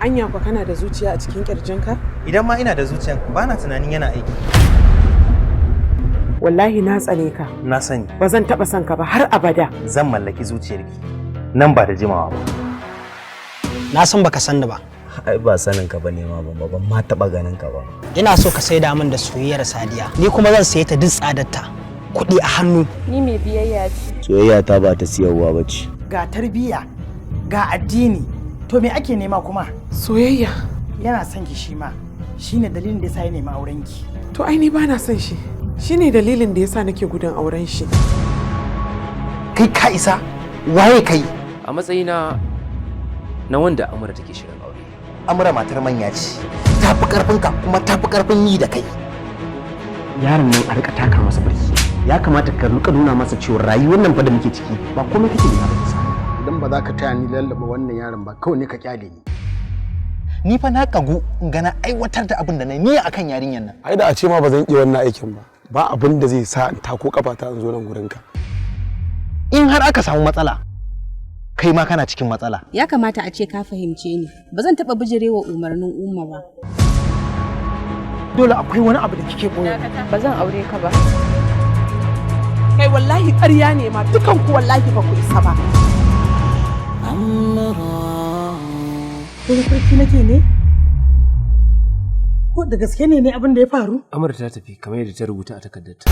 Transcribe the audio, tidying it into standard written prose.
Anya kwa kana da zuciya a cikin kirjinka? Idan ma ina da zuciyan, ba na tunanin yana aiki. Wallahi na tsane ka. Na sani. Ba zan taɓa son ka ba har abada. Zan mallaki zuciyarki nan ba da jimawa ba. Na san baka san ni ba. Ai ba sanin ka bane ma, ban ma taba ganin ka ba. Ina so ka saida min da soyayyar Sadiya. Ni kuma zan saye ta duk tsadarta. Kuɗi a hannu. Ni mai biyayya ce. Soyayya ta ba ta siyarwa ba ce. Ga tarbiyya, ga addini, to me ake nema kuma? Soyayya. Yana son ki shi ma. Shine dalilin da yasa ya nemi auren ki. To ai ni ba na son shi. Shine dalilin da yasa nake gudun auren shi. Kai ka isa? Waye kai? A matsayina na wanda Amura take shirin aure. Amura matar manya ce, ta fi karfinka kuma ta fi karfin yi da kai. Yaron nan a rika taka masa birki. Ya kamata ka rika nuna masa cewa rayuwar nan fa da muke ciki ba komai kake nema ba ka. Idan ba za ka taya ni lallaba wannan yaron ba, kawai ne ka kyale ni. Ni fa na kagu in ga na aiwatar da abin da na niyya akan yarinyar nan. Ai da a ce ma ba zan iya wannan aikin ba, ba abin da zai sa in tako kafata in zo nan gurin ka. In har aka samu matsala, kai ma kana cikin matsala. Ya kamata a ce ka fahimce ni. Ba zan taɓa bijirewa umarnin Umma ba. Dole akwai wani abu da kike boye. Ba zan aure ka ba. Kai, wallahi ƙarya ne ma dukan ku, wallahi ba ku isa ba. Ko mafarki nake ne? Ko da gaske ne abin da ya faru? Amura ta tafi kamar yadda ta rubuta a takardarta.